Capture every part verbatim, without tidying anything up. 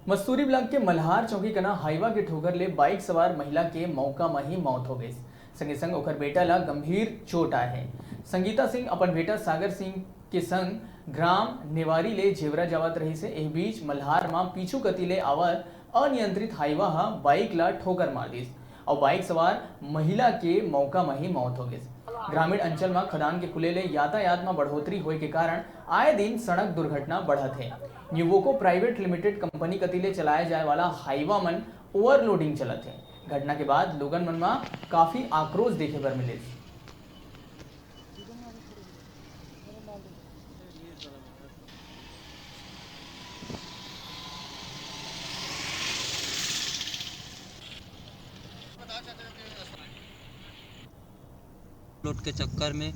Masturi block के मल्हार चौकी कना Hyva के ठोकर ले बाइक सवार महिला के मौका म ही मौत हो गइस। संगे संग ओकर बेटा ला गंभीर चोट आए हे। संगीता सिंह अपन बेटा सागर सिंह के संग ग्राम नेवारी ले जेवरा जावत रहिस हे। एह बीच मल्हार म पीछू कति ले आवत अनियंत्रित हाईवा ह बाइक ला ठोकर मार दिस। अउ बाइक सवार महिला के मौका म ही मौत हो गइस। ग्रामीण अंचल म खदान के खुले ले यातायात म बढ़ोतरी होए के कारण आए दिन सड़क दुर्घटना बढ़त हे। न्यूवोको प्राइवेट लिमिटेड कंपनी कति ले चलाए जाए वाला हाईवा मन ओवरलोडिंग चलत हे। घटना के बाद लोगन मन म काफी आक्रोश देखे बर मिलिस। लोड के चक्कर में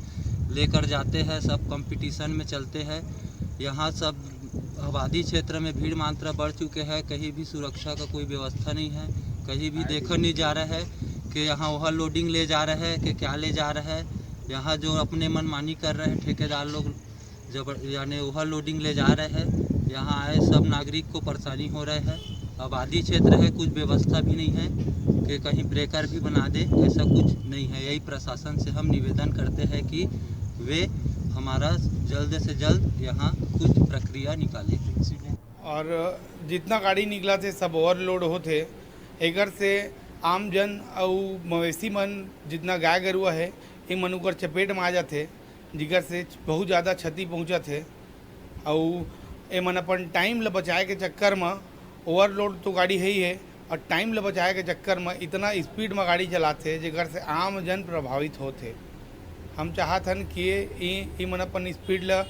लेकर जाते हैं, सब कंपटीशन में चलते हैं। यहाँ सब आबादी क्षेत्र में भीड़ मात्रा बढ़ चुके हैं, कहीं भी सुरक्षा का कोई व्यवस्था नहीं है, कहीं भी देखा नहीं जा रहा है कि यहाँ ओवरलोडिंग ले जा रहा है कि क्या ले जा रहा है। यहाँ जो अपने मनमानी कर रहे हैं ठेकेदार लोग, जबर यानी ओवरलोडिंग ले जा रहे हैं, यहाँ आए सब नागरिक को परेशानी हो रहे हैं। आबादी क्षेत्र है, कुछ व्यवस्था भी नहीं है कि कहीं ब्रेकर भी बना दे, ऐसा कुछ नहीं है। यही प्रशासन से हम निवेदन करते हैं कि वे हमारा जल्द से जल्द यहाँ कुछ प्रक्रिया निकालें। और जितना गाड़ी निकलत हे, सब ओवरलोड होत हे। एकर से आम जन अउ मवेशी मन, जितना गाय गरुआ हे, ए मन ओकर चपेट में आ जाथे, जिकर से बहुत ज़्यादा क्षति पहुँचत हे। अउ ए मन अपन टाइम ल बचाए के चक्कर म, ओवरलोड तो गाड़ी हे ही हे, और टाइम ल बचाए के चक्कर म इतना स्पीड म गाड़ी चलाथे, जेकर से आम जन प्रभावित होत हे। हम चाहत हन कि ये, ई, ई मन अपन स्पीड ल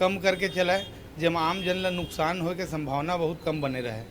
कम करके चलाए, जेमा आम जन ल नुकसान होए के संभावना बहुत कम बने रहे।